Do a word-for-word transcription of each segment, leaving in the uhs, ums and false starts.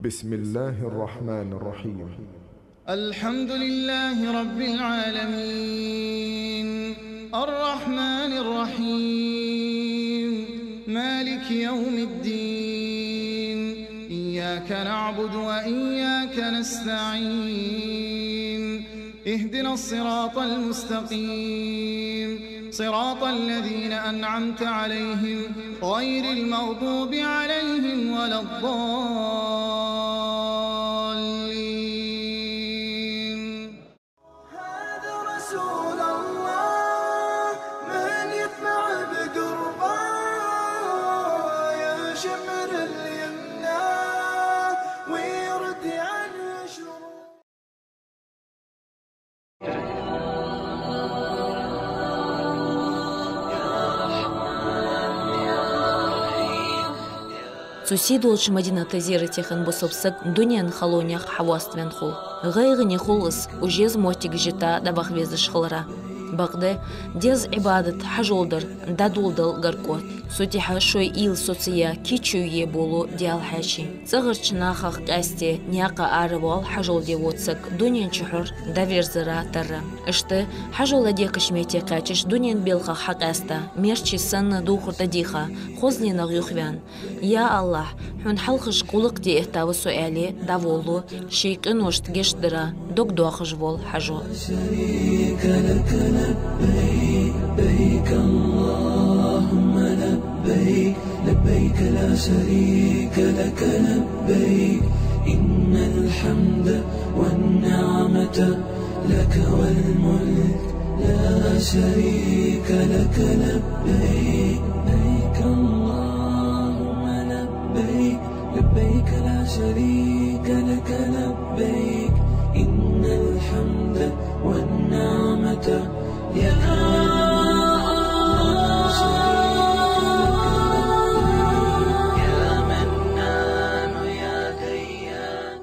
بسم الله الرحمن الرحيم. الحمد لله رب العالمين. الرحمن الرحيم. مالك يوم الدين. إياك نعبد وإياك نستعين. اهدنا الصراط المستقيم. صراط الذين أنعمت عليهم غير المغضوب عليهم ولا الضالين. هذا رسول الله من يتبع بقربه يشمر اليمنى ويرد عن شرور. Цу сий долча Мадинате зерате хинна бусалба саг дунен халонех хьавоаставаьнна хул. ГӀайгӀане хул из, уж еза моттигаш йита дӀаваха везаш хилара. Бакъда, деза Ӏибадат, хьажол дар дӀадоладала гаргагӀа. Цу тӀехьа шоай уйла соцаяь, кийчо е болу Даьла хьаьший. ЦӀагӀарча нахах къаьсте наькъа аравоал хьажол де вода саг дунен чухьара дӀаверзара тарра. Иштта, хьажол дӀадехкача метте кхаьчача дунен балхах хьакъаьста, мерчи санна духар тӀадийха, хозленах юхаваьнна: «Я АллахӀ, хьона хьалхашка гӀулакх де эттав со», — аьле, дӀаволалу ший къиношта гешт дара дог доахаш вола хьажо. شريك لك لبيك، لبيك اللهم لبيك، لبيك لا شريك لك لبيك، إن الحمد والنعمة لك والملك لا شريك لك لبيك، لبيك اللهم لبيك، لبيك لا شريك لك لبيك، إن الحمد والنعمة لك والملك لا شريك لك لبيك، يا منان يا ديان.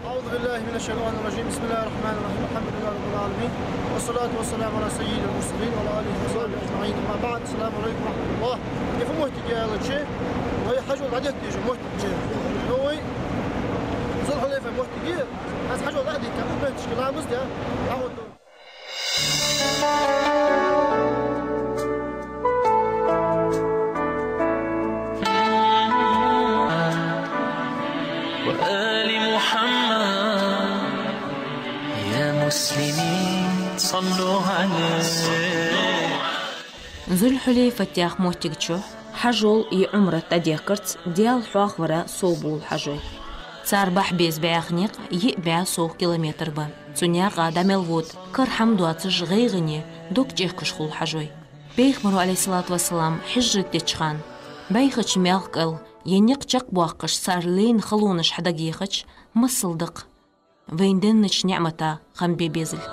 أعوذ بالله من الشيطان الرجيم. بسم الله الرحمن الرحيم. الحمد لله رب العالمين. والصلاة والسلام على سيد المرسلين وعلى آله وصحبه أجمعين. أما بعد. السلام عليكم ورحمة الله. Кефа моттиг яьлча, вай хьажол дӀадехка дезаш моттиг я. Ну, вай Зулхьулайфа моттиг я. Аз хьажол дӀадехка, умматашка ламаз даь, дӀагӀоргда. وآل محمد. يا مسلمين، صلوا عليه. Зулхьулайфа яхача моттига чу хьажол е Ӏумрат дӀадехкарца Даьла хьоахавара совбувл хьажой. Цар бахьа беза бӀаьха никъ йиъ бӀаь сов километр ба. Цу наькъа дӀа мел вода кара хӀама доацаш, гӀайгӀане, дог чӀехкаш хул хьажой. Пайхамара, عليه الصلاة والسلام, хьижрат деча хана бӀайхача маьлха кӀал е никъ чакхбоаккхаш, цар лайна халонаш хьадагайехача, масал дакха вайна деннача ниӀмата хам бе безалга.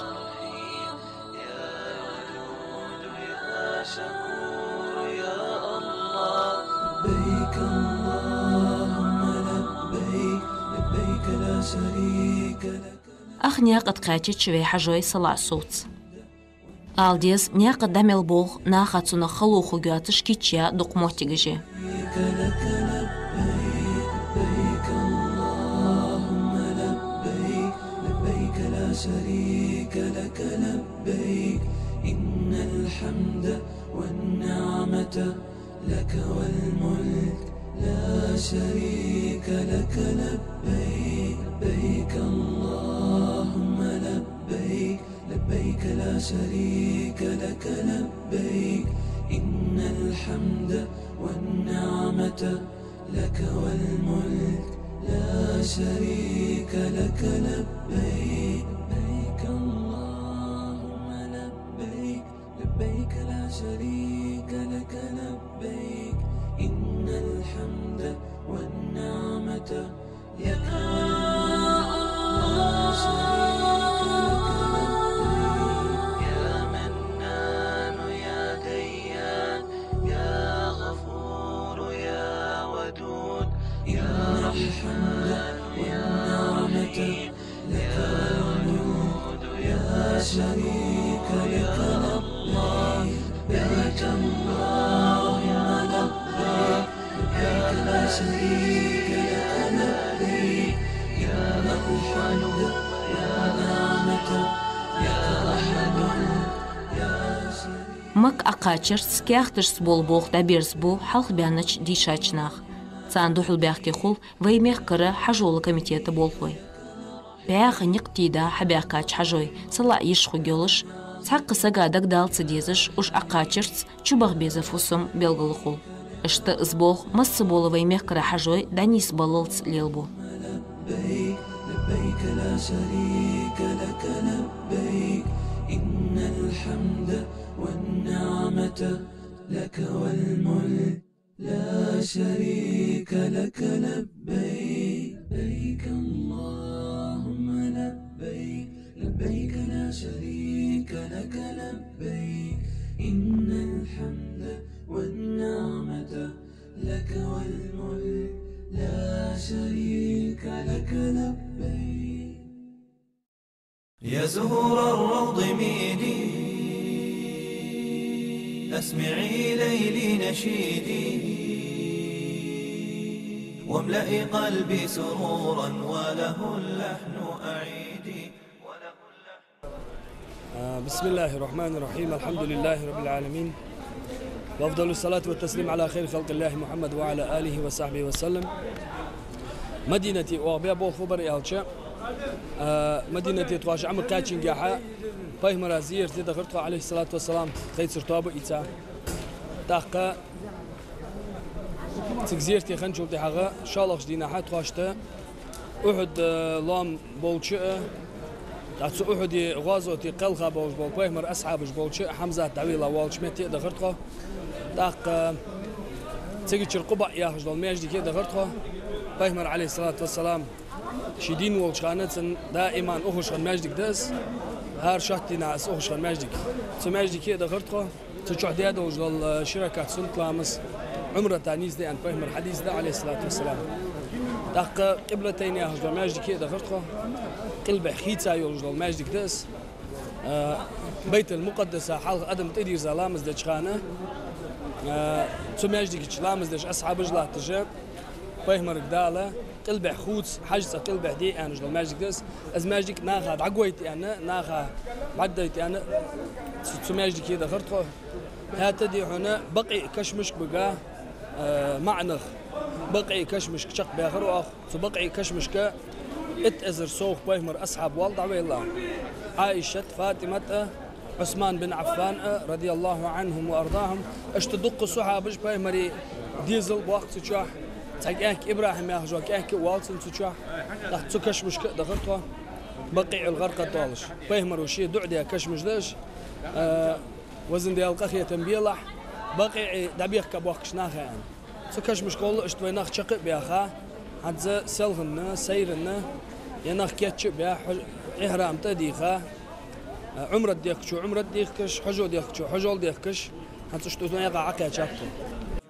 لبيك اللهم لبيك، لبيك لا شريك لك. Ах наькъа тӀа кхаьчача вай хьажой салаӀа совц. Ала деза, наькъа дӀа мел болх наха цунах хало хургйоацаш кийчъяь дукха моттигаш я. لبيك اللهم لبيك، لبيك لا شريك لك لبيك، إن الحمد والنعمة لك والملك لا شريك لك لبيك، لبيك اللهم لبيك، لبيك لا شريك لك لبيك، إن الحمد والنعمة لك والملك لا شريك لك لبيك، لبيك اللهم لبيك، لبيك لا شريك لك لبيك، إن الحمد والنعمة لك والملك لا شريك لك لبيك. يا منان يا ديان يا غفور يا ودود يا رحمن يا رحيم. لك الملك لا شريك لك لبيك، لبيك اللهم لبيك، لبيك لا شريك لك لبيك، Макка Ӏокхачарца каьхаташца бола болх дӀаберзабу хьалхабаьннача дийшача наха. Царна духьал баьхке хул вай мехкара хьажола комитета болхлой. БӀаьха никъ тийда хьабаьхкача хьажой, салаӀа йиш хургйолаш, цхьаккха сага дагадала ца дезаш, уж Ӏокхачарца чубаха беза фусам белгала хул. Иштта из болх массабола вай мехкара хьажой дӀанийсбаллалца лелабу. لبيك، لبيك لا شريك لك لبيك، إن الحمد والنعمة لك والملك، لا شريك لك لبيك، لبيك اللهم لبيك، لبيك لا شريك لك لبيك، إن الحمد والنعمة لك والملك، لا شريك لك لبيك. يا زهور الروض ميدي، أسمعي ليلي نشيدي، واملئي قلبي سرورا وله اللحن أعيدي. آه، بسم الله الرحمن الرحيم، الحمد لله رب العالمين، وأفضل الصلاة والتسليم على خير خلق الله محمد وعلى آله وصحبه وسلم. Мадинате оаха баь болх фу бар аьлча, а, Мадинате тхо ше Ӏомакхаьчача хана, пайхамара зерате дахар тхо, عليه الصلاة والسلام, тхоай цар тоба ийца. ТӀаккха цига зерате хинначул тӀехьагӀа шоллагӀча дийнахьа тхоашта Ухьуд, э, лоам болча а, тӀаккха цу Ухьуде гӀазоте кхелха болаш бола пайхамара асхьабаш болча а, Хьамзат дӀавелла волча метте а дахар тхо. ТӀаккха цигачара Къубаъ яхаш дола маьждиге а дахар тхо. Пайхамар, عليه الصلاة والسلام, ше дийна волча хана цун даиман ухаш хинна маьждиг да из. ХӀара шоатта дийнахьа из ухаш хинна маьждиг. Цу маьждиге а дахар тхо. Цу чу даь долаш дола ши ракаӀат суннат ламаз Ӏумрата нийсде аьнна пайхамара хьадис да, عليه الصلاة والسلام. ТӀаккха Къиблатайн яхаш дола маьждиге а дахар тхо. Къилбехьа хийца йолаш дола маьждиг да из. А, Байтул-Мукъаддаса хьалха адам тӀадийрза ламаз деча хана, а, цу маьждига чу ламаз деш асхьабаш латташ, пайхамарга Дала къилбехьа хувца, хьажцӀа къилбехьа де аьнна дола маьждиг да из. Из маьждиг наха дӀагойта аьнна, наха бӀаргадайта аьнна, цу, цу маьждиге а дахар тхо. ХӀаьта а дий хьона, Бакъиъ кашамашка бага, э, маӀа нах, Бакъиъ кашамашка чакхбаьхар оаха. Цу Бакъиъ кашамашка итт эзар совгӀа пайхамара асхьаб вола дӀавелла. Ӏаишат, ФатӀимат а, Ӏусман бин Ӏаффан а, رضي الله عنهم وأرضاهم, иштта дуккха сахьабаш, пайхамара дезал боккха цу чу. Цхьа кӀаьнк, ИбрахӀим яхаш вола кӀаьнк а вола цун цу чу. ТӀаккха цу кашамашка а дахар тхо, Бакъиъул-ГӀаркъад оалаш. Пайхамара ше дуӀа даь кашамаш да уж. Э, Везан Даьла, къахетам белахь Бакъиъе дӀабехка боахкача наха, аьнна. Цу кашамашка гӀолла иштта вай нах чакх а баьха, хӀанз селханна, сайранна, е нах кийча а баь, хьо-, ихьрам тӀа а дийха, Ӏумрат дехкачо Ӏумрат дехкаш, хьажол дехкачо хьажол дехкаш, хӀанз иштта узун эгӀа Ӏокхаьчад тхо.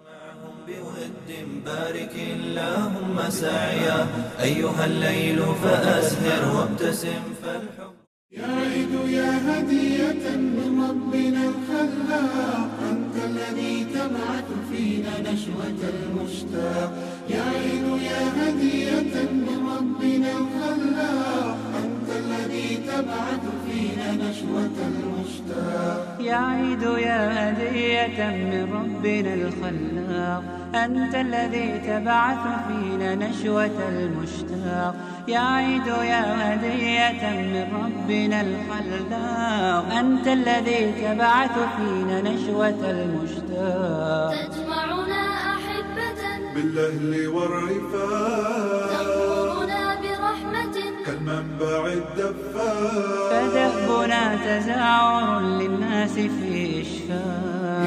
معهم بود بارك اللهم سعيا، أيها الليل فأزهر وابتسم فالحب يا عيد يا هدية من ربنا الخلاق، أنت الذي تبعث فينا نشوة المشتاق. يا عيد يا هدية من ربنا الخلاق، أنت الذي تبعث فينا نشوة المشتاق. يا عيد يا هدية من ربنا الخلاق، أنت الذي تبعث فينا نشوة المشتاق. يا عيد يا هدية من ربنا الخلاق، أنت الذي تبعث فينا نشوة المشتاق. تجمعنا أحبة بالأهل والرفاق، تغمرنا برحمة كالمنبع الدفاق، فدهبنا تزاور للناس فيه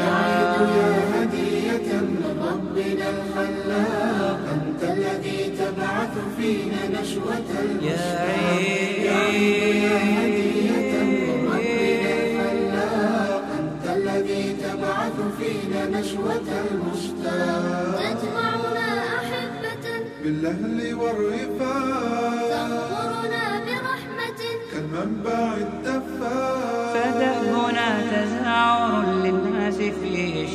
يا عيد يا هدية من ربنا الخلاق، أنت الذي تبعث فينا نشوة المشتاق. يا عيد يا هدية من ربنا الخلاق، أنت الذي تبعث فينا نشوة المشتاق. تجمعنا أحبة بالأهل والرفاق، تغمرنا برحمة كالمنبع الدفاق، فدأبنا تزاور للناس فيه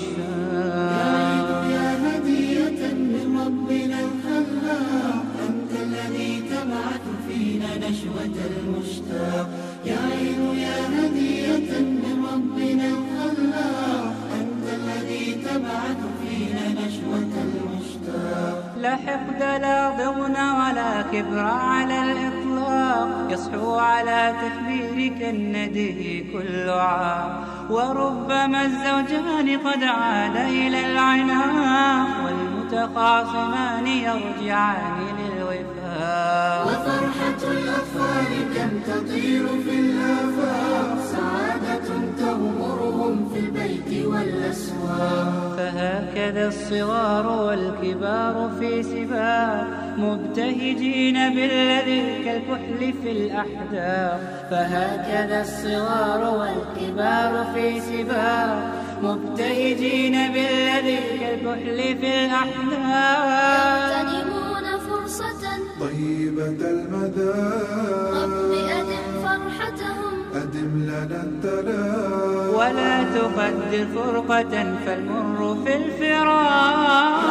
يا عيد يا هدية من ربنا الخلاق، أنت الذي تبعث فينا نشوة المشتاق. يا عيد يا هدية من ربنا الخلاق، أنت الذي تبعث فينا نشوة المشتاق. لا حقد لا ضغن ولا كبر على الإطلاق، يصحو على تكبيرك الندي كل عام. وربما الزوجان قد عادا إلى العناق، والمتخاصمان يرجعان للوفاق. وفرحة الأطفال كم تطير في الآفاق، سعادة تغمرهم في البيت والأسواق. فهكذا الصغار والكبار في سباق، مبتهجين بالذي كالكحل في الأحداق. فهكذا الصغار والكبار في سباق، مبتهجين بالذي كالكحل في الأحداق. يغتنمون فرصة طيبة المدى، رب أدم فرحتهم، أدم لنا التلاقي. ولا تقدر فرقة فالمر في الفراق.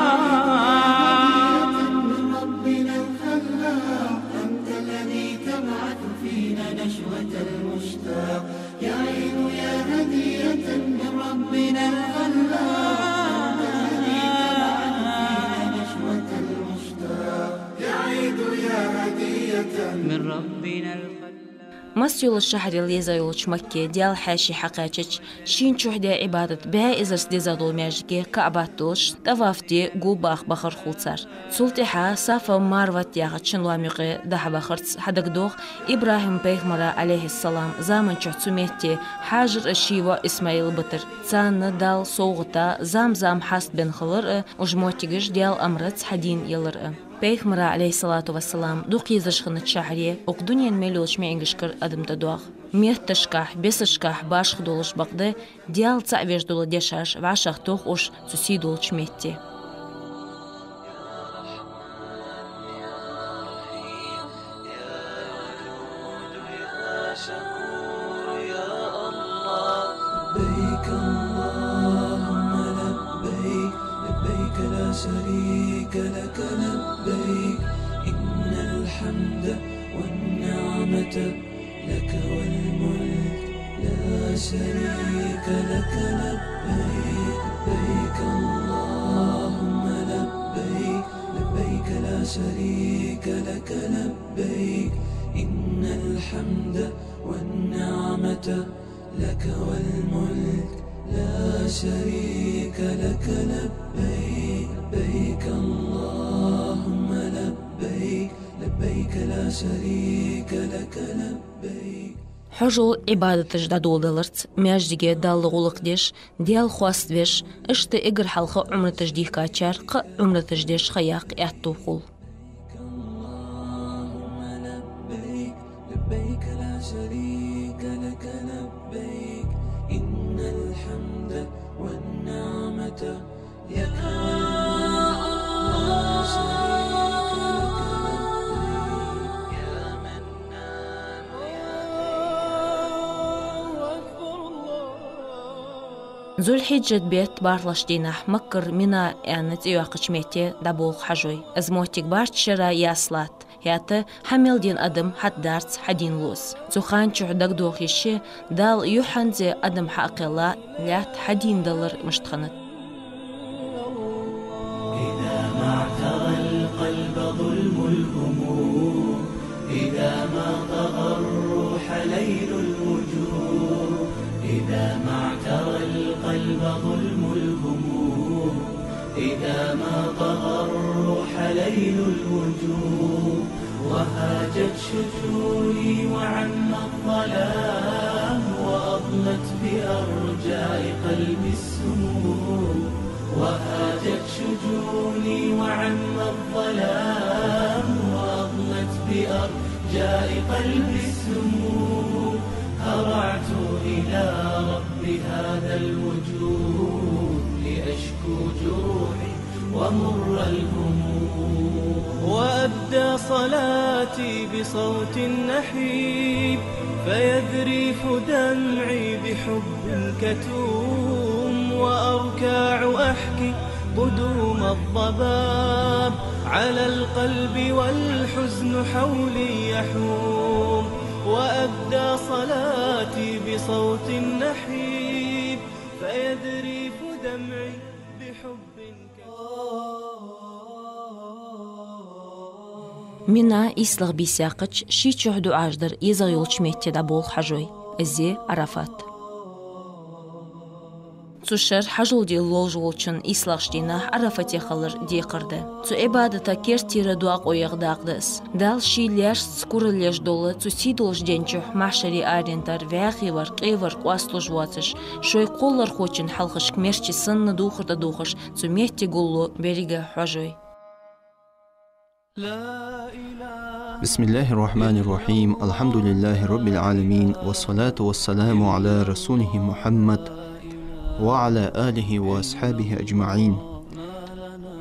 من ربنا الخلاق، أنت الذي تبعث فينا نشوة المشتاق. يا عيد يا هدية من ربنا الخلاق، أنت الذي تبعث فينا نشوة المشتاق. يا عيد يا هدية من ربنا الخلاق. Масса йолча шахьаре леза йолча Макке Даьла хьаьший хьакхаьчача, шийна чухь де Ӏибадат бӀаь эзарза деза дола маьждиге КаӀбат долаш, тӀаваф де гу баха бахар хул цар. Цул тӀехьа Сафа-Марват яхача шин лоам юкъе дахьа бахарца хьадагадох ИбрахӀим-пайхамара, Ӏалайхиссалам, заман чухь цу метте Хьажар а ший воӀ ИсмаӀил а битар. Царна Дала совгӀата Замзам хьаст бенна хилар а, уж моттигаш Даьла амраца хьадийна ялар а. Пайхамара, Ӏалайхиссалату вассалам, дукха езаш хиннача шахьаре, укх дунен мел йолча маӀингашкара адам тӀадоагӀа. Метташкахь, бесашкахь башха долаш бакъда, Даьла цаӀ веш дола дешаш вӀашагӀтохаш цу сий долча метте. لبيك اللهم لبيك، لبيك لا شريك لك لبيك، إن الحمد والنعمة لك والملك لا شريك لك لبيك، لبيك اللهم لبيك، لبيك لا شريك لك لبيك، إن الحمد والنعمة لك والملك لا شريك لك لبيك، لبيك اللهم لبيك، لبيك لا شريك لك لبيك. Хьажол Ӏибадаташ дӀадоладаларца, маьждиге Далла гӀулакх деш, Даьла хоаставеш, иштта эггара хьалха Ӏумраташ дийхкачар кхы а Ӏумраташ деш ха яккха аьттув хул. لبيك اللهم لبيك، لبيك لا شريك لك لبيك، إن الحمد والنعمة لك والملك لا شريك لك لبيك، يا منان يا الله أكبر الله. Зуль-Хьиджат бетта бархӀлагӀча дийнахьа Маккара Мина аьнна цӀи йоаккхача метте дӀаболх хьажой. Из моттиг барччара яс латт, хӀаьта хьа мел дена адам хьатӀадарца хьадийна лу из. Цу хана чухь дагадоха йиш я, Дала юххьанца адам хьакхелла лаьтта хьадийна далар мишта хиннад. إذا ما اعترى القلب ظلم الهموم، إذا ما طغى الروح ليل الوجود، إذا ما اعترى القلب ظلم الهموم، إذا ما طغى الروح ليل الوجود، وهاجت شجوني وعم الظلام، وأضلت بأرجاء قلبي السموم، وهاجت شجوني وعم الظلام، وأضلت بأرجاء قلبي السموم، هرعت إلى رب هذا الوجود، لأشكو جروحي ومر الهموم. وأبدى صلاتي بصوت نحيب، فيذريف دمعي بحب كتوم، وأركع أحكي قدوم الضباب على القلب والحزن حولي يحوم، وأبدى صلاتي بصوت نحيب، فيذرف دمعي بحب كثير. Мина ийслагӀа бийса яьккхача, ший чухь дуӀаш дар езагӀа йолча метте дӀаболх хьажой, из я Ӏарафат. Цу шера хьажол де ловш волчун ийслагӀча дийнахьа Ӏарафате хилар декхар да. Цу Ӏибадата керттера доакъо яха дакъа да из. Дала ший лаьшца куралла еш дола цу сий долча ден чухь, махьшаре арендар, вӀаьхий вар, къе вар къоасталуш воацаш, шоай кхоллархочун хьалхашка мерчи санна дувхар тӀадувхаш, цу метте гулло беррига хьожой. بسم الله الرحمن الرحيم. الحمد لله رب العالمين. والصلاة والسلام على رسوله محمد وعلى آله وأصحابه أجمعين.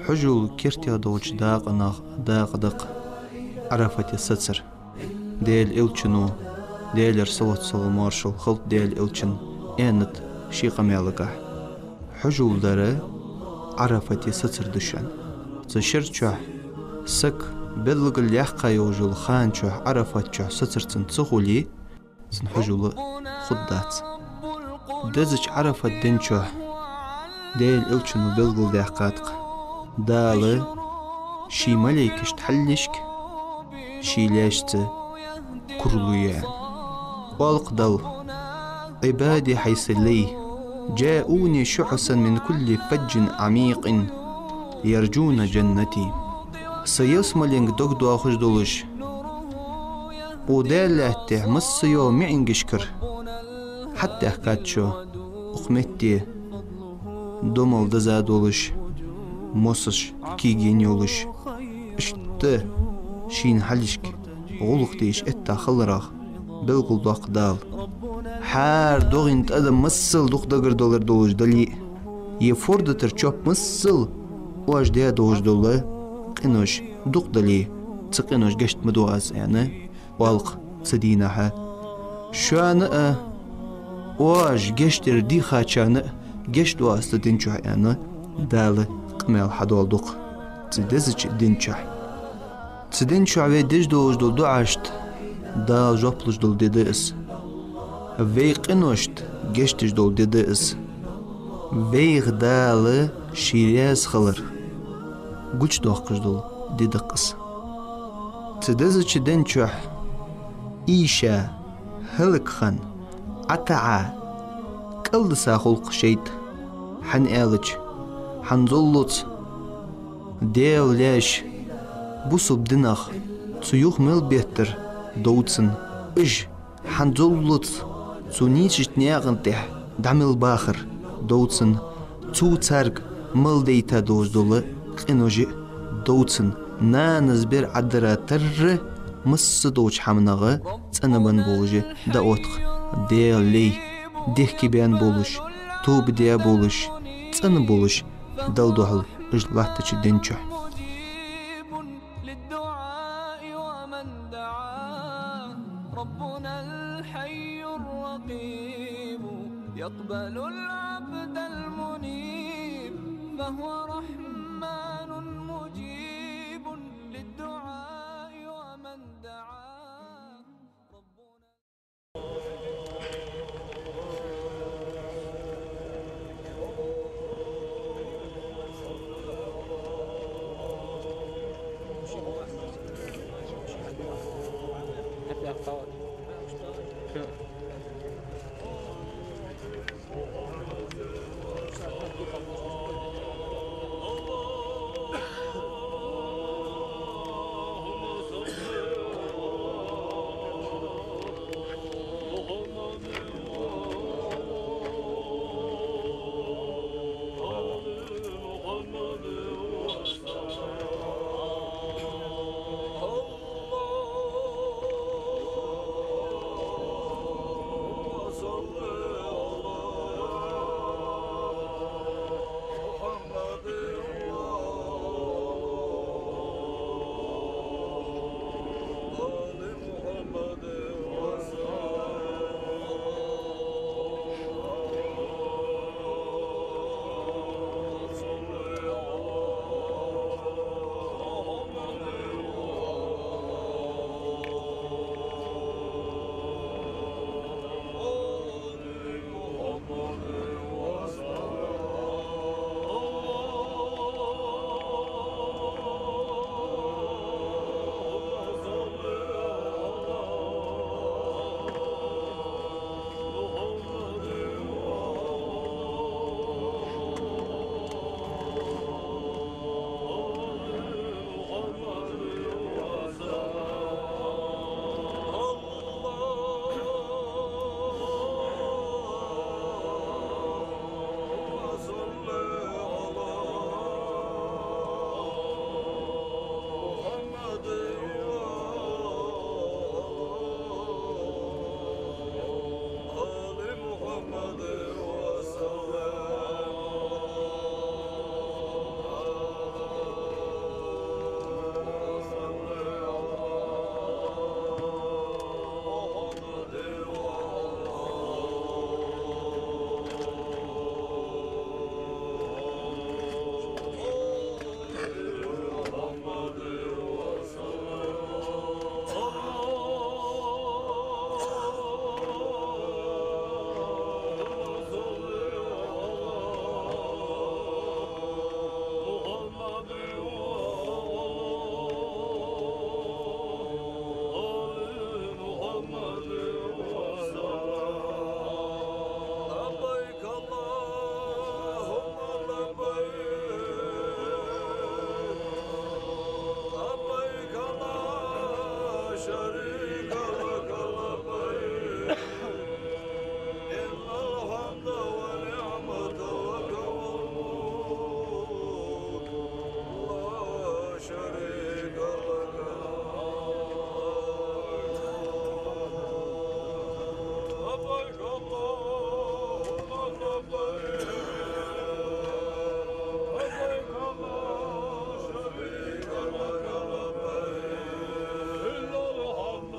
Хьажола керттера долча дакъанех дакъа да-кх Ӏарафате сацар. Даьла Элчано, Даьлера салот-салам-моаршал хилда Даьла Элчанна, аьннад ший къамаьлагахь: хьажол дар Ӏарафате сацар да шоана. Цу шера чухь саг белгалъяьккха йолаш йолча хана чухь Ӏарафат чухь сацар цун ца хуле, цун хьажол хургдац. Дезача Ӏарафат ден чухь Даьла Элчано белгалдаьккхад-кх: Дала ший малейкашта хьалхашка ший лаьшца кураллу, аьнна. Оал-кх Дала: عبادي حيث لي جاءوني شحثا من كل فج عميق يرجون جنتي. Са ялсмаленга дог доахаш долаш, укх Даьла лаьтта тӀа масса йолча миӀингашкара хьатӀадаьхкад шо, укх метте домал даза долаш, мосаш кийгайна йолаш, иштта шийна хьалхашка гӀулакх деш этта хиларах белгалдоаккх Дала. ХӀара догӀа тӀа да массал дукха дагардалар долаш дале а, е фордатара чоп массал оаш даь долаш дола къинош дукха дале а, цу къиношта гешт ма ду аз, аьнна, оал-кх цу дийнахьа. Шоана а, оаш гешт дар дийхачарна а гешт ду аз цу ден чухь, аьнна, Дала къамаьл хьадоаладу-кх цу дезача ден чухь. Цу ден чухь вай деш долаш дола дуӀашта Дала жоп луш дола ди да из. Вай къиношта гешт деш дола ди да из. Вайх Дала ший раьза хилар гучадоаккхаш дола ди да-кх из. Цу дезача ден чухь ийша, хӀалакхинна, ӀотаӀа, кӀалдиса хул-кх шайтӀа, хӀана аьлча, хӀанзалца Даьла лаьш бусалба динах цу юха мел беттар довцан, уж хӀанзалца цу нийсача наькъа тӀа дӀа мел бахар довцан, цо царга мел дайта долаш дола къинош а довцан, нанас бер Ӏодара тарра, масса долча хӀаманах цӀенбенна болаш а дӀаотт-кх Даьла лай, дехкебаьнна болаш, тоба даь болаш, цӀена болаш Далла духьал уж латтача ден чухь. مجيب للدعاء ومن دعاه، ربنا الحي الرقيب يقبل العبد المنيب، فهو رحمن مجيب للدعاء ومن دعاه. شريك لك لبيك، إن الحمد والنعمة لك والملك، لا شريك لك. لبيك اللهم لبيك، لبيك لا شريك لك لبيك، إن الحمد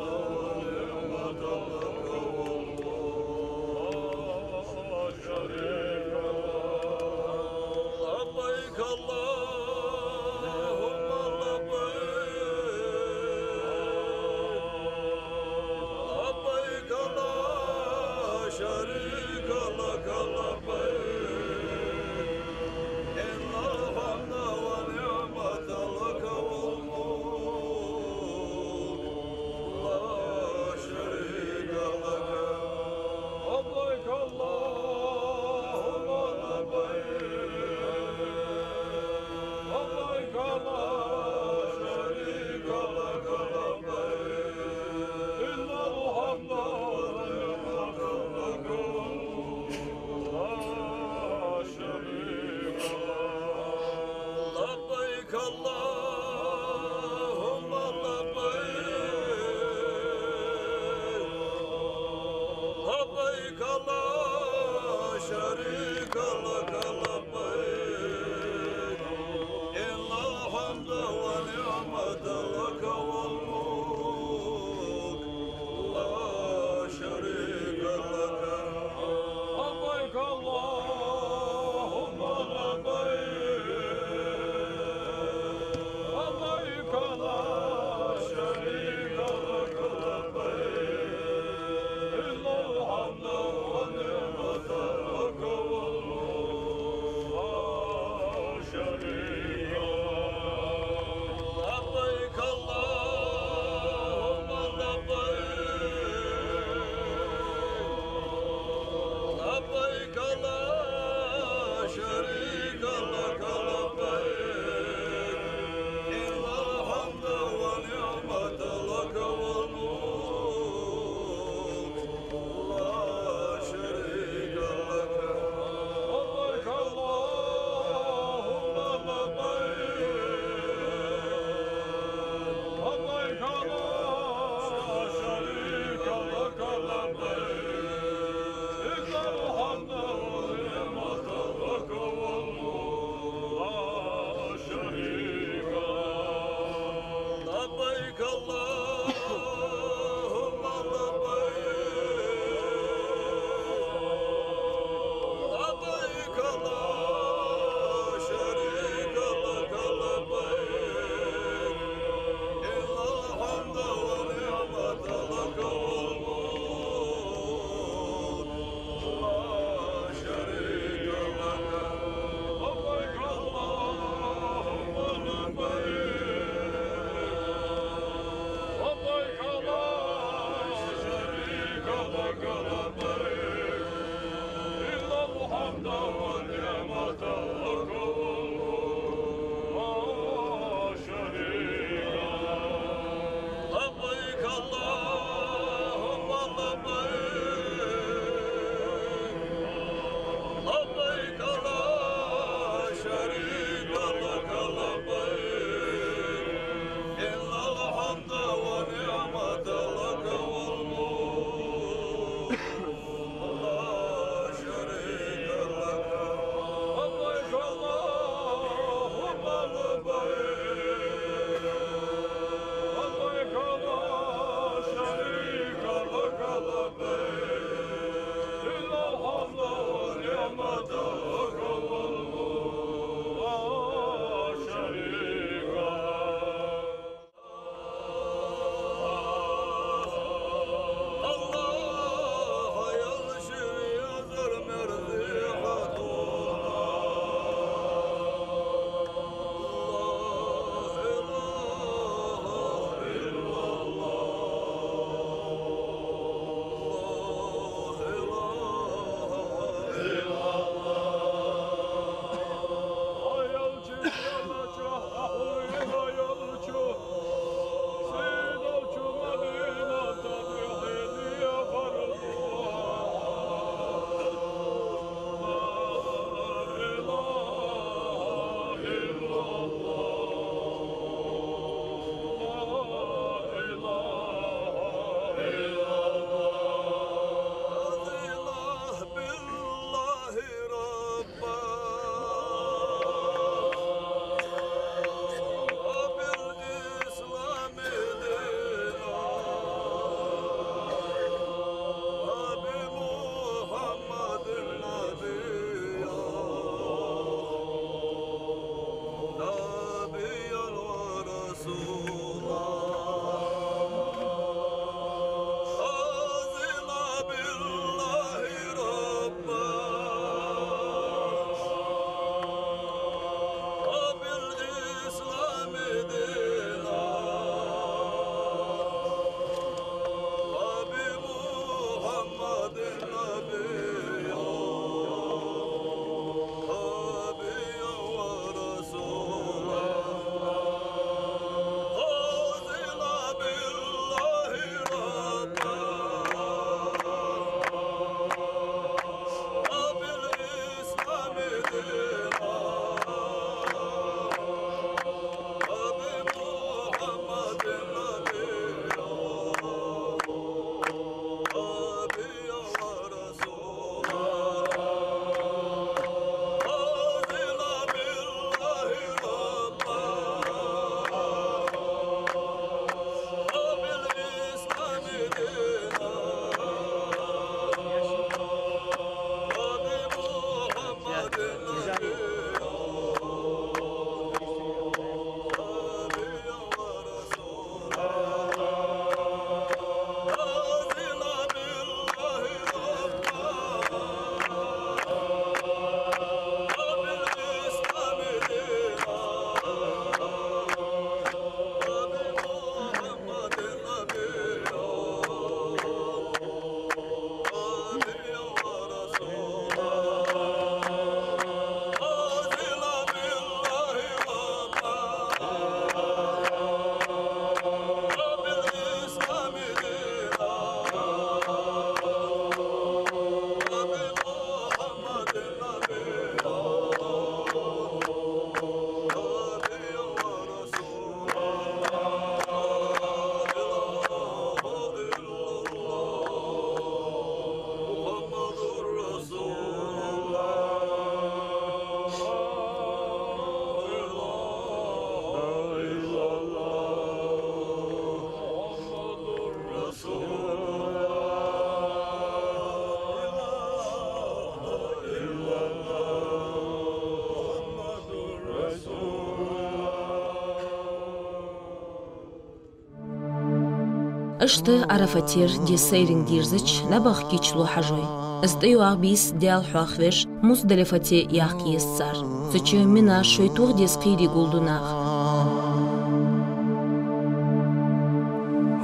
Иштта Ӏарафатера ди сайранга дийрзача, набахтийча лу хьажой. Из тӀайоагӀа бийса Даьла хьоахавеш, Муздалифате яккха еза цар. Цу чу Мина шоай тоха деза кхерий гулду наха.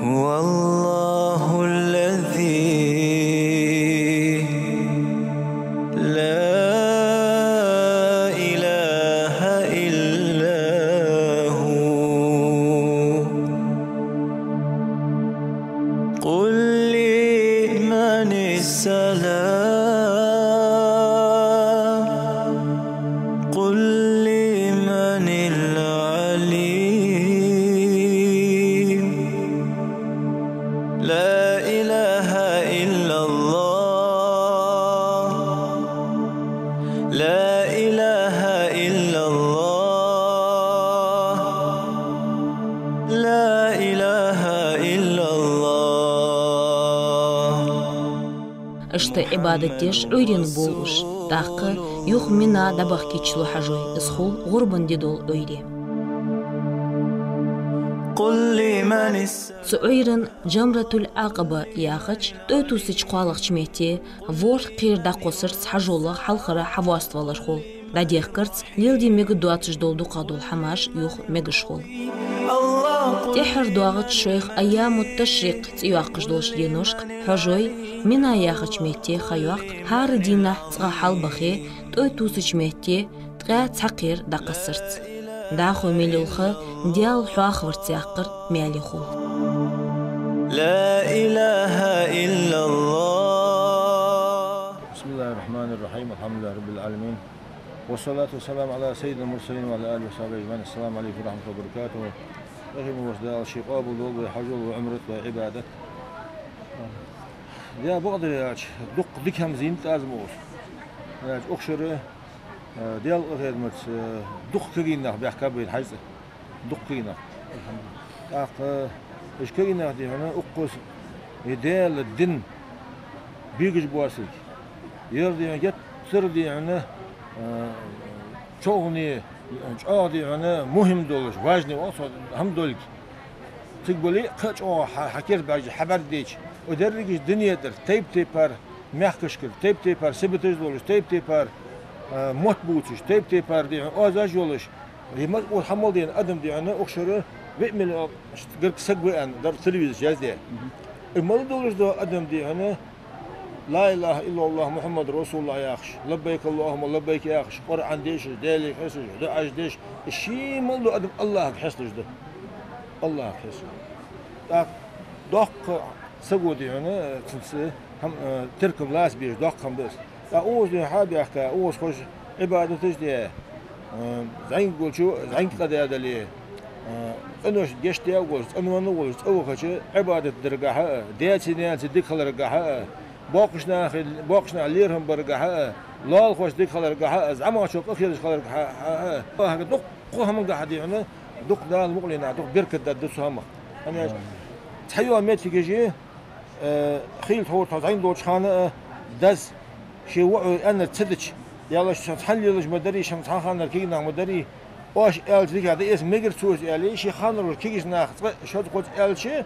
هو الله الذي لا إله إلا هو. قل لمن السلام، قل لمن العليم. لا إله إلا الله، لا إله إلا الله، لا إله إلا الله. Иштта Ӏибадат деш Ӏуйренга болалуш, тӀаккха юха Мина дӀабахкийча лу хьажой, из хул гӀурбан ди дола Ӏуйре. قل لمن الس- Цу Ӏуйран Джамратуль-Ӏакъаба яхача, тӀой тувсача кхоалагӀча метте, ворхӀ кхера дӀакхоссарца хьажолагӀа хьалхара хьавоаставалар хул. ДӀадехкарца леладе мегаргдоацаш дола дукхагӀа дола хӀамаш юха мегаш хул. ТӀеххьара доагӀача шоайх Айямут-Ташрикъ цӀи йоаккхаш долча деношка хьажой Мина яхача метте ха йоаккх, хӀара дийнахьа цкъа хьалбахе, тӀой тувсача метте ткъаь цхьа кхера дӀакхоссарца. ДӀахо мел йола ха Даьла хьоахаварца яккхар маьле хул. لا إله إلا الله. بسم الله الرحمن الرحيم. الحمد لله رب العالمين. والصلاة والسلام على سيد المرسلين وعلى آله وصحبه أجمعين. السلام عليكم ورحمة الله وبركاته. Рахьим ва Дала ший къоабал долда вай хьажол, вай Ӏумрат, вай Ӏибадат. Даьла бакъдар аьлча, дукха дика хӀама зийнад аз ма оалаш. Аьлча, укх шера, э, Даьла къахетамца, э, дукха кагийна нах баьхкаб вайна хьажцӀа. Дукха кагий нах. ТӀаккха уж кагий нах, дий хьона, укхаза из Даьла дин бегаш боацилга. Ер, дий хьона, геттара, дий хьона, э, чӀоагӀа, чӀоагӀа, дий хьона, мухӀим долаш, важный оал цох хӀама долга. Цига бале а кхы а чӀоагӀа хьа, хьа керта баьржа хьабӀаргадайча, оаш дерригаш дунен тӀара тайп-тайпара мехкашкара, тайп-тайпара сибаташ долаш, тайп-тайпара, э, мотт бувцаш, тайп-тайпара, дий хьона, оазаш йолаш, из мел оаз хьа мел дена адам, дий хьона, укх шера виъ миллион гарга саг ва аьнна дар телевизораш яздаь. Из мел долаш дола адам, дий хьона, لا إله إلا الله محمد رسول الله яхаш, لبيك اللهم لبيك яхаш, Къуръан дешаш, Даьлага хьесташ, дуӀаш деш, из ший мел дола адам АллахӀага хьесташ да. АллахӀага хьесташ. ТӀаккха доккха саго, дий хьона, цунца хӀама, э, теркам лаца безаш доккха хӀама да из. ТӀаккха укхаза, дий хьона, хьабаьхка, укхаза хоза Ӏибадаташ де, э, зӀамига волчо зӀамига къа де дале, э, къинош гешт де волаш, цӀенвенна волаш цӀа вахача, Ӏибадат даргахьа а, даьцеи наьнацеи дика хиларгахьа а, боккхача наха, боккхача наха лерхӀам баргахьа а, лоалахошта дика хиларгахьа а, зӀамагӀчоа къахеташ хиларгахьа а, АллахӀага дукха хӀамангахьа, дий хьона, дукха Дала мукъале нах, дукха беркат даргда цу хӀамах. ХӀана аьлча, цхьайола моттигаш, э, хийла тховра тхо зӀамига долча хана а, дас ший воӀо аьннар ца дича, е шоаш цхьана лелаш ма дарий, шоаш цхьан ханара кагий нах ма дарий, оаш аьлча дикагӀа да, эца мегар цо из аьле, ший ханара кагийча наха цкъа шозза-кхозза аьлча,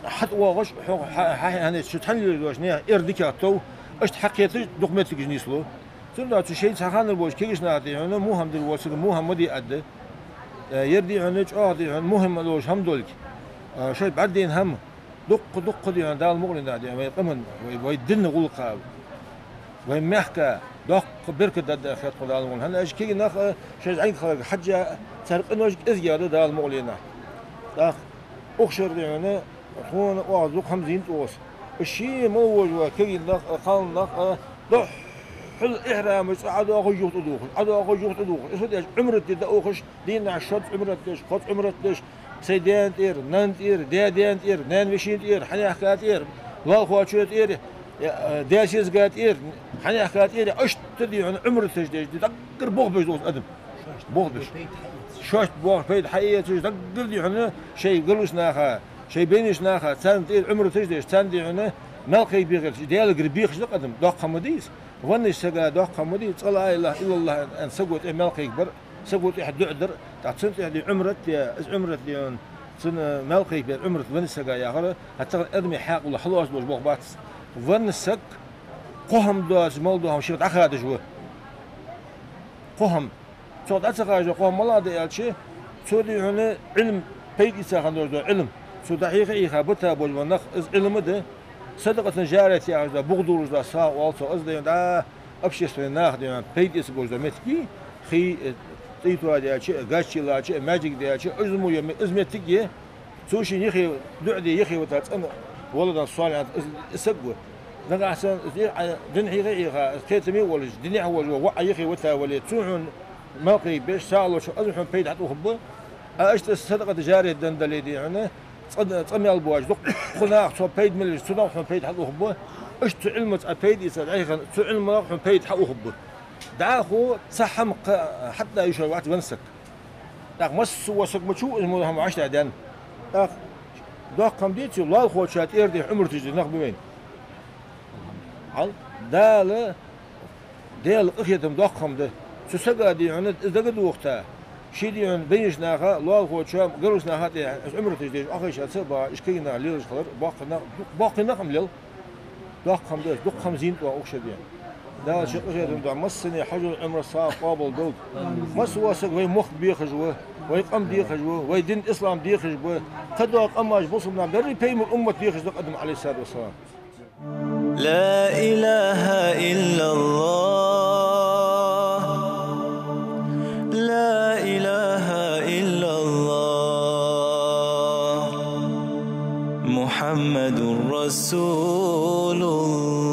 хьатӀавоагӀаш, хьо, хьа, хьа, хьа, хьа, цу цхьана лелаш долча наьха эр дикагӀа тов, иштта хьакхеташ дукха моттигаш нийслу. Цудухьа цу шоай цхьан ханара болча кагийча наха, дий хьона, мухӀам дилла вола саг мухӀам ма де аргда. Э, ер, дий хьона, чӀоагӀа, дий хьона, мухӀим долаш хӀама долга. Э, шоай бӀаргадайна хӀама. Дукха, дукха, дий хьона, Дала мукъале нах, дий хьона, вай къаман, вай, вай дина гӀулакха, вай мехка доккха беркат даргда аьнна хет тхона Дала мукъале. ХӀана аьлча кагий нах, э, шоай зӀамига хиларга хьежжа а, цар къинош кӀезига да Дала мукъале нах. ТӀаккха укх шера, дий хьона, тхона оаха дукха хӀама зийнад укхаза. Уж ший мел вожа кагий нах а, кхалнах а, духхьал ихьрамаш цӀа Ӏодоахаш юха тӀадувхаш, Ӏодоахаш юха тӀадувхаш. Из фу деш, Ӏумрат де даухаш, дийнахьа шозза Ӏумрат деш, кхозза Ӏумрат деш, сай даьна тӀера, нанна тӀера, даь-даьна тӀера, наьна-вешийна тӀера, хьанехка тӀера, лоалахочоа тӀера, э, даь-сесага тӀера, хьанехка тӀера, иштта, дий хьона, Ӏумраташ деш, даггара болх беш да укхаза адам. Болх беш. Шоашта болх, пайда хьаэцаш, даггара, дий хьона, шоай галуш наха, шоай байнарча наха, царна тӀера Ӏумраташ деш, царна, дий хьона, маьл кхайкабе гӀерташ, Даьлагара бехаш да-кх адам, доккха хӀама да из. Веннача сага доккха хӀама да из, цкъа لا إله إلا الله аьнна, аьнна, саго тӀехьа маьл кхайкабар, саго тӀехьа дуӀа дар, тӀаккха цунна тӀехьа, дий, Ӏумрат де, из Ӏумрат, дий хьона, Цун, э, маьл кхайкабе Ӏумрат венна сага яхар, хӀаьта тахан адамий хьаькъал хьалоацаш болаш болх бац. Венна саг кхо хӀама доацаш, мел дола хӀама шийга дӀахадаш ва. Кхо хӀама. Цох дӀа ца хадаш дола кхо хӀама малагӀа да аьлча, цо, дий хьона, Ӏилма, пайда эца хинна долаш дола Ӏилма. Цо дӀахьийха-хьийха бита болаш бола нах, из Ӏилма да. Садакъатун жарият яхаш дола, бух дураш дола сагӀа оал цох, из, дий хьона, дӀа общественни наха, дий хьона, пайда эца болаш дола моттиг я, хий, э, цӀий тоаде аьлча а, гачи лача а, маьждиг де аьлча а, из мо я, из моттиг я. Цо шийна юхе, дуӀа де юхе вита цӀена Валадан Салихьат, из, из саг ва. Нагахьа санна из, э, дин хьийха-хьийха, из кхетаме а волаш, динехь волаш вола воӀ юхе вита вале, цо хьона маьл кхайкабеш, сагӀа лоча, из хьона пайда хьатӀаухаргба. А иштта садакъатун жарият денна дале, дий хьона, цкъа, цкъа мел боацаш, дукха наха цох пайда мел еш, цунах хьона пайда хьатӀаухаргба. Иштта цу Ӏилманца Ӏа пайда эца дӀахьийха, цу Ӏилманах хьона пайда хьаухаргба. ДӀахо цхьа хӀама кха-, хьатӀадоаца йиш йолаш вац венна саг. ТӀаккха массавола саг мачу из мо хӀама вӀаштӀехьдаьнна. ТӀаккха доккха хӀама деций, лоалахочоа тӀера дехьа Ӏумраташ де нах ба вайна. Хьал, Дала, Даьла къахетам доккха хӀама да. Цу сага, дий хьона, из дагадохийта, ший, дий хьона, байнача наха, лоалахочоа, гаргарча наха тӀехьа из Ӏумраташ деш, Ӏохайша ца а баха, уж кагий нах лелаш хилар, боккхий нах, боккхий нах-м лел. Доккха хӀама да из, дукха хӀама зийнад оаха укх шера, дий хьона. Дала ший къахетам духьа массане хьажол, Ӏумра, сагӀа къоабал долда. Массавола саг вай мохк бехаш ва, вай къам дехаш ва, вай дин ислам дехаш ба. Кхыдола къамаш бусалба нах, берригаш пайхамара уммат дехаш да, Адам, Ӏалайхи ссалату вассалам. لا إله إلا الله. لا إله إلا الله. محمد رسول الله.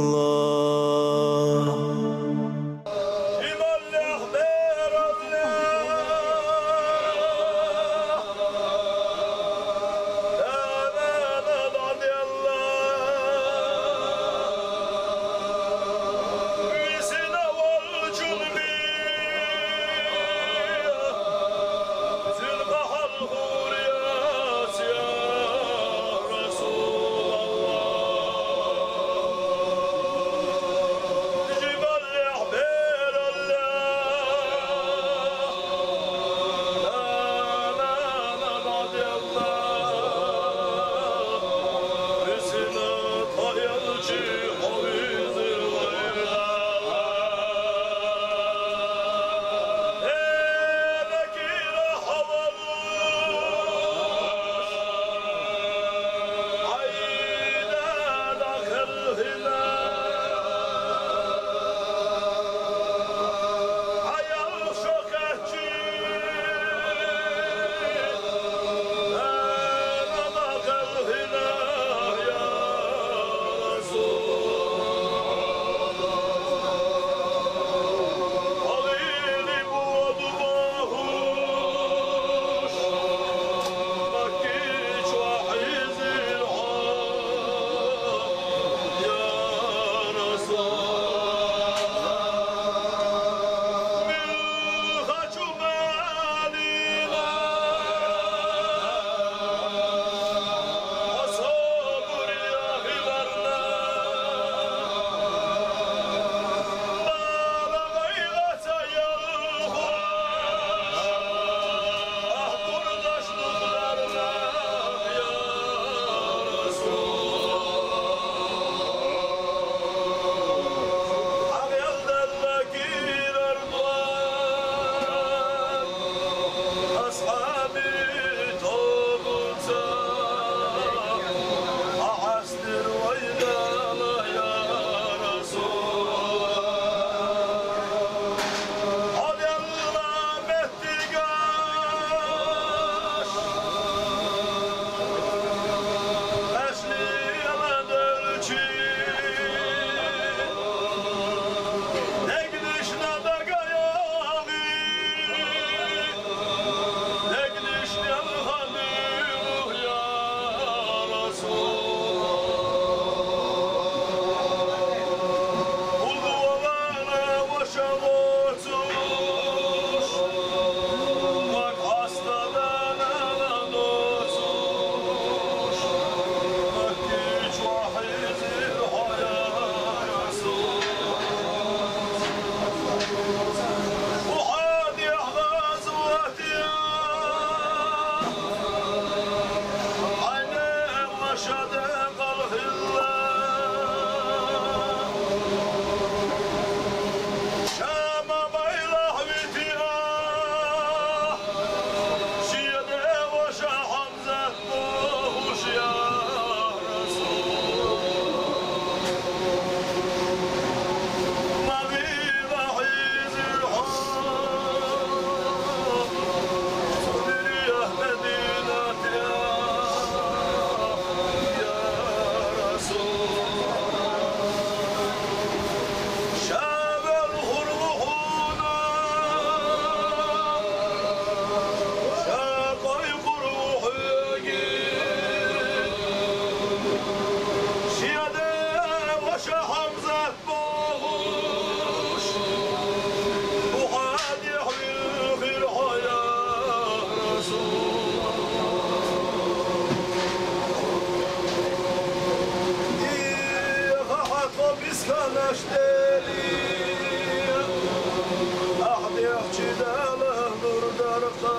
Ахь дехча Дала нур дар-кха,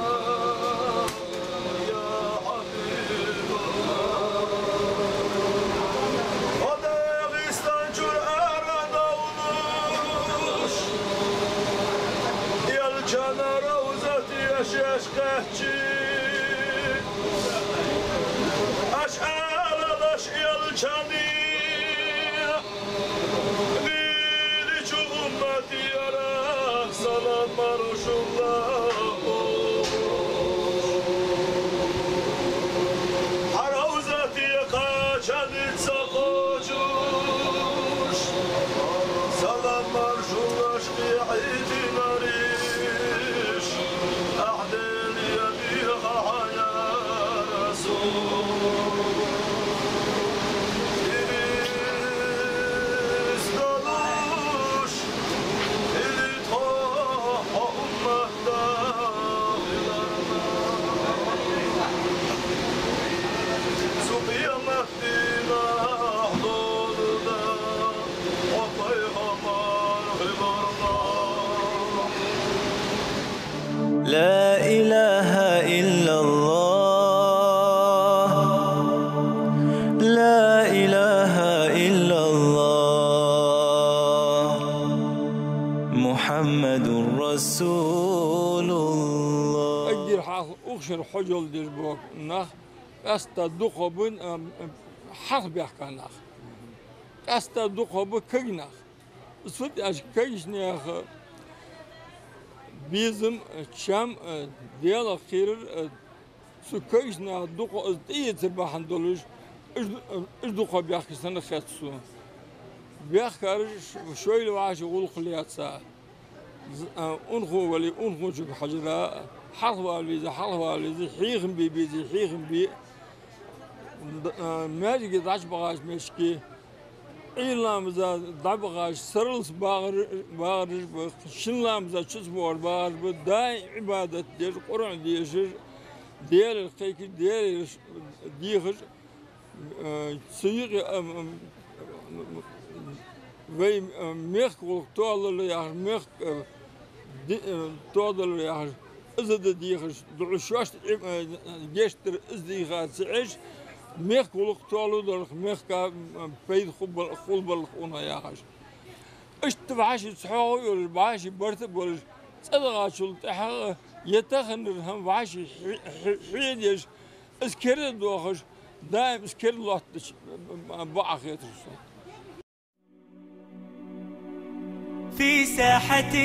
я ХьабибАллахӀ. Хьо Дагъистан чура арадовлаш, Элчана равзат еш-еш кхаьчча, аш алалаш Элчане: Вийнача умматера салам-маршалла. Хьа равзате кхачанца кхочуш, салам-маршаллаш кхехьийтинараш ахь Даьла яле хьа, я Расул. Ирис долаш хили тхо хьо умматах хиларна, цу къематдийнахьа долда хьо пайхамар хиларна. لا إله إلا الله، لا إله إلا الله، محمد رسول الله. Эггара хьалха укх шера хьажол деш бола нах къаьстта дукхагӀа ба, ам, ам, хьалха баьхка нах. Къаьстта дукхагӀа ба кагий нах. Из фуд аьлча, кагийча наьха безам, чам, Даьлах кхерар, цу кагийча наха дукха из тӀаэцар бахьан долаш, уж, уж дукха баьхкаш санна хет сона. Баьхкараш шоайла вӀаши гӀулакх лаьца, з-, а, унахо вале, унахочунга хьажара, хьалхавала везе, хьалхавала везе, хьехам бе безе, хьехам бе. Д-, а, маьждиге дӀачубахача метте, Ӏуйра ламаза дӀабахача сарралца багӀар-, багӀараш ба, шин ламаза чу ца боагӀаш багӀараш ба, даим Ӏибадат деш, Къуръан дешаш, Даьлага кхайкаш, Даьлагара дехаш, э, цу юкъе, ам, ам, вай, э, мехка гӀулакх тоадалар яхаш, мехка, э, ди-, э, тоадалар яхаш, из а да дехаш, духьал шоашта, э, гешт дар из дийха ца Ӏеш, мехка гӀулакх тоалургдолаш, мехка, э, пайда хулбал-, хулбаларах унахьа яхаш. Иштта вӀаши цхьоагӀо йолаш, вӀаши барт а болаш, цӀадахачул тӀехьагӀа е таханара хӀама вӀаши хье-, хье-, хьедеш, из кера доахаш, даим из кера лоаттадеш бакъахьа хетар сона. في ساحة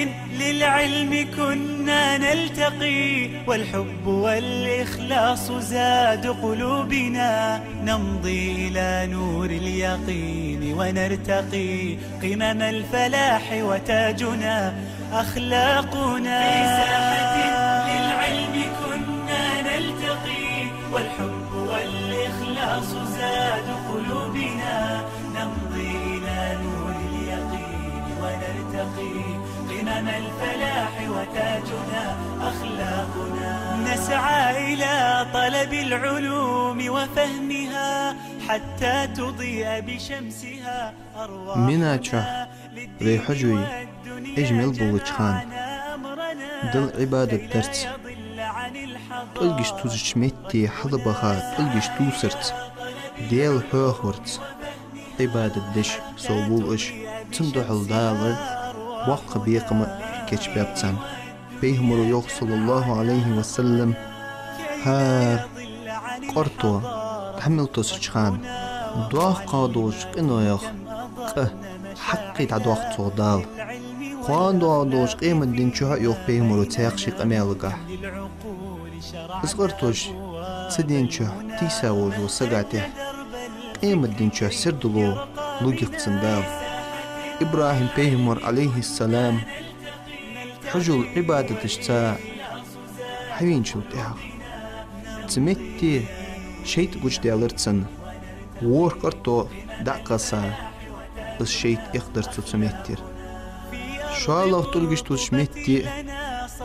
للعلم كنا نلتقي، والحب والإخلاص زاد قلوبنا، نمضي إلى نور اليقين ونرتقي، قمم الفلاح وتاجنا أخلاقنا. في ساحة للعلم كنا نلتقي، والحب والإخلاص زاد قلوبنا، نمضي إلى نور اليقين ونرتقي، قمم الفلاح وتاجنا أخلاقنا. نسعى إلى طلب العلوم وفهمها، حتى تضيء بشمسها أرواحنا. Мина чу вай хьажой, Ӏеш мел болча хана, Далла Ӏибадат дарца, тӀулгаш тузача метте хьалбаха тӀулгаш тувсарца, Даьла хьоахаварца Ӏибадат деш соввул уж. Цун духьал Дала боккха бекхам а кийчбаьб царна. Пайхамаро йоах, صلى الله عليه وسلم: хӀара къорто дӀа мел тосача хана, доккхагӀа долча къинойх къа хьакхий дӀадоаккх цох Дала. Кхоана доагӀа долча къематдийнахьа а, йоах пайхамаро цхьаькха ший къамаьлагахь, из къортош цу дийнахьа тийса волча сага тӀехьа къематдийнахьа сердало лургья-кх цунна Дала. ИбрахӀим пайхамар, عليه السلام, хьажол, Ӏибадаташца хьавеначул тӀехьагӀа, цу метте шайтӀа гучадаьлар цунна, ворхӀ къорто дӀа а кхесса, из шайтӀа эккхадар цо цу меттера. ШоллагӀа тӀулгаш тузача метте а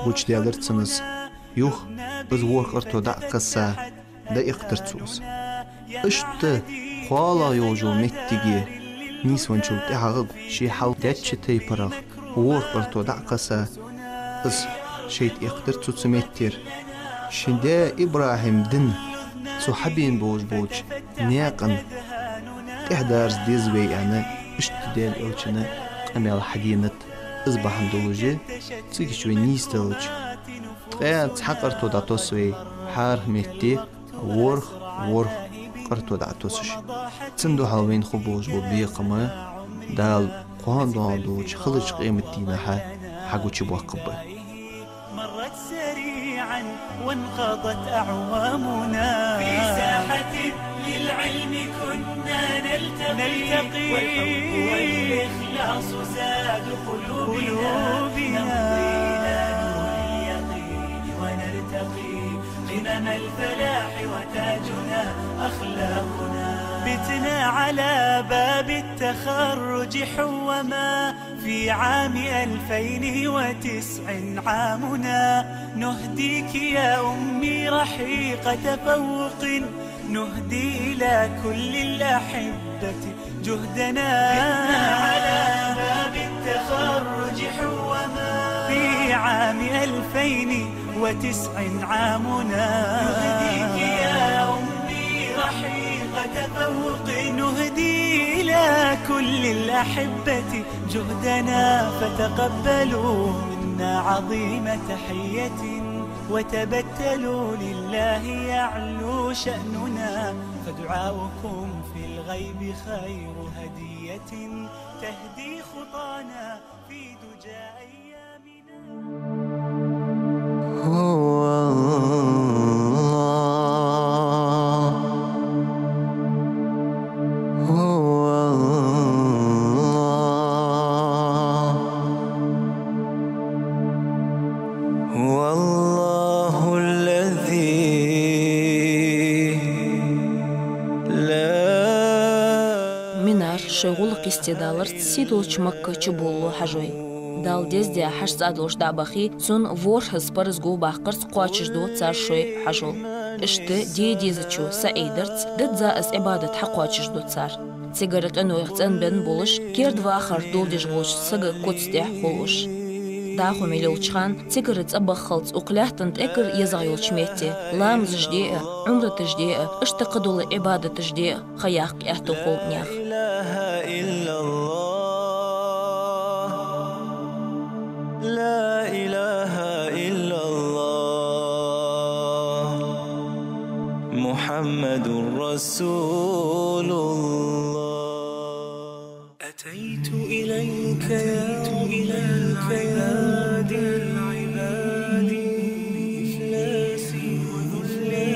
гучадаьлар цунна из, юха из ворхӀ къорто дӀа а кхесса, дӀаэккхадар цо из. Иштта кхоалагӀа йолча моттиге Нийсвенначул тӀехьагӀа ший хьал деча тайпарах ворхӀ къарто дӀа а кхесса, из шайтӀа эккхадар цу-цу меттера. Ший даь ИбрахӀима дин цо хьабена болаш болча наькъан тӀехьадарза деза вай аьнна, иштта Даьла Элчано къамаьл хьаденад. Из бахьан долаш цига чу вай нийсделча, ткъаь цхьа къарто дӀатосс вай, хӀаране метте ворхӀ, ворхӀ къарто дӀатосс. Цудухьа вайна хургболаш бола бекхам Дала кхоана доагӀаш долча халача къематдийнахьа хьагучабоаккхаргба. مرت سريعا وانقضت أعوامنا. في ساحة للعلم كنا نلتقي. والحب والإخلاص زاد قلوبنا. نمضي إلى نور اليقين ونرتقي. قمم الفلاح وتاجنا أخلاقنا. بتنا على باب التخرج حوما. في عام ألفين وتسع عامنا. نهديك يا أمي رحيق تفوق. نهدي إلى كل الأحبة جهدنا. بتنا على باب التخرج حوما. في عام ألفين وتسع عامنا. نهديك يا أمي رحيق تفوق. نهدي إلى كل الأحبة جهدنا. فتقبلوا منا عظيم تحية. وتبتلوا لله يعلو شأننا. فدعاؤكم في الغيب خير هدية. تهدي خطانا في دجى أيامنا. هو الله، هو الله، هو الله الذي لا. Минар шоай гӀулакх йисте даларца сийдолча Макка чуболалу хьажой. Дала дездаь хьажцӀа долаш дӀа а бахе, цун ворхӀазза параз гулбаккхарца кхоачашду цар шоай хьажол. Иштта де дезачо саӀий дарца дадза из Ӏибадат хьакхоачашду цар. Цигара къинойх цӀенбенна болаш, керда вахар доладеш волча сага куц тӀехьа хул уж. ДӀахо мел йолча хана цигара цӀабаххалца укх лаьттан тӀегара езагӀа йолча метте ламазаш де а, Ӏумраташ де а, иштта кхыдола Ӏибадаташ де а ха яккха аьттув хул наьха. لا إله إلا الله، لا إله إلا الله، محمد رسول الله. أتيت إليك يا رب العباد، بإفلاسي وذلي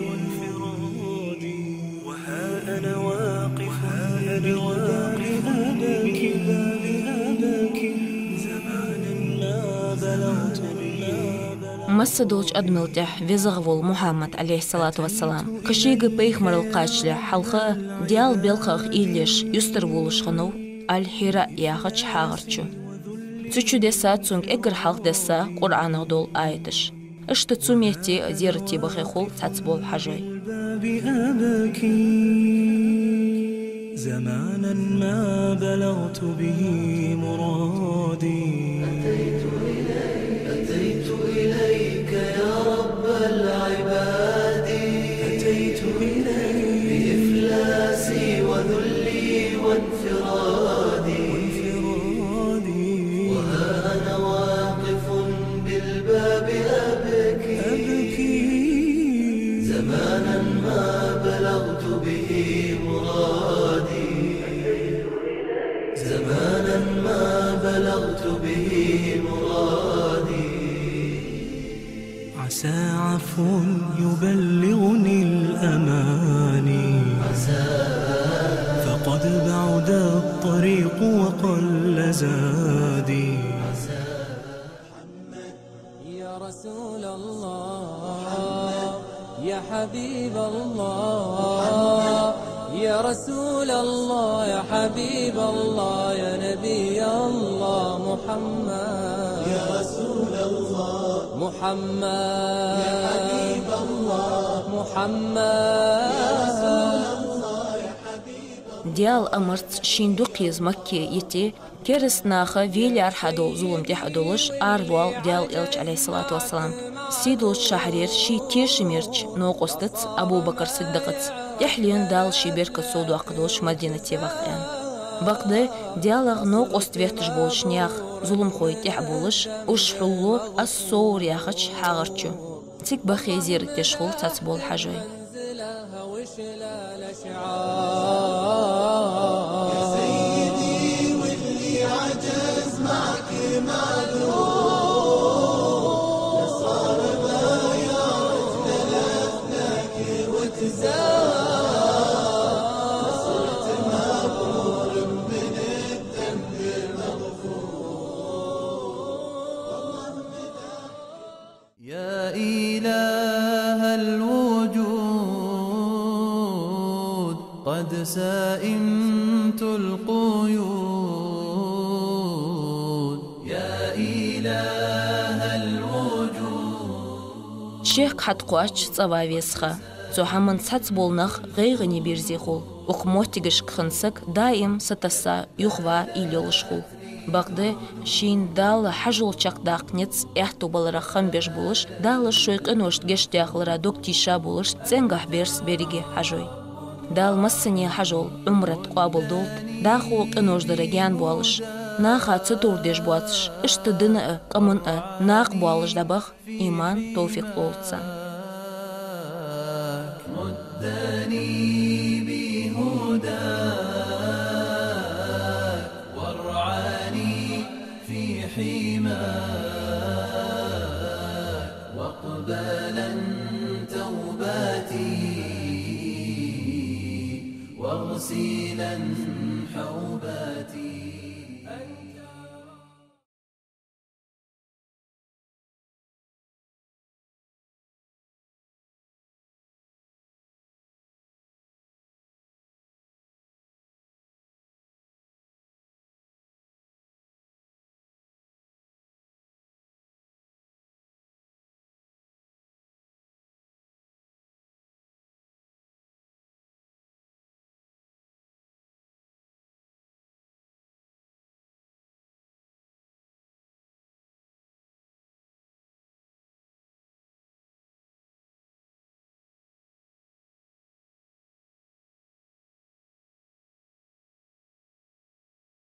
وانفرادي، وها أنا واقف ببابك أبكي، زمانا ما بلغت به. Масса долча адамал тӀехьа везагӀа вола Мухьаммад, Ӏалайхи ссалату вассалам, кхы шийга пайхамарал кхачалехь хьалха а, Даьла белхах ийла еш юстара волаш хиннав Аль-Хьира яхача хьагӀар чу. Цу чу дессад цунга эггара хьалха десса Къуръанах дола аяташ. Иштта цу метте а зерате бахе хул цхьацца бола хьажой. زمانا ما بلغت به مرادي. أتيت إليك، أتيت إليك يا رب العباد. أتيت إليك بإفلاسي وذلي وانفرادي. وانفرادي. وها أنا واقف بالباب أبكي. أبكي. زمانا ما بلغت به مرادي. زمانا ما بلغت به مرادي. عسى عفو يبلغني الأماني. عسى. فقد بعد الطريق وقل زادي. يا رسول الله، يا حبيب الله، يا رسول الله، يا حبيب الله، يا نبي الله محمد. يا رسول الله، محمد. يا حبيب الله، محمد. يا رسول الله، يا حبيب Даьла амарца шийна дукха еза Макка йите, кераста наха велархьа дола зулам тӀехьа а долаш, аравоал Даьла Элча, Ӏалайхи ссалату вассалам. Сийдолча шахьарера ший тешамерча новкъостаца, Абу Бакр Сиддикъаца, тӀехьлена Дала ший беркат совдоаккхаш долаш Мадинате вахар. Бакъда Даьлах новкъост ветташ болча наьха, зуламхой тӀехьа болаш, уж хьулло Ас-Савр яхача хьагӀар чу. Цига баха зерат деш хул цхьацца бола хьажой. يا إله الوجود، قد سئمت القيود. يا إله الوجود. Шек хьатӀакхоачаш цӀава веза ха. Цу хӀаман цхьацца бола нах гӀайгӀане бирзе хул. Укх моттигашка хинна саг даим сатесса, юхавала йолаш хул. Бакъда шийна Дала хьажол чакхдаккха низ, аьттув баларах хам беш болаш, Дала шоай къиношта гешт дехалара дог тийша болаш, цӀенгахьа берза беррига хьажой. Дала массане хьажол, Ӏумрат къоабалдолда, дӀахо къинош дара гаьна боалаш, наха цатовр деш боацаш, иштта дина а, къаман а накха боалаш дӀабаха иман, товфикъ лолда царна. مدني بهداك وارعاني في حماك، واقبلا توبتي واغسلا حوباك.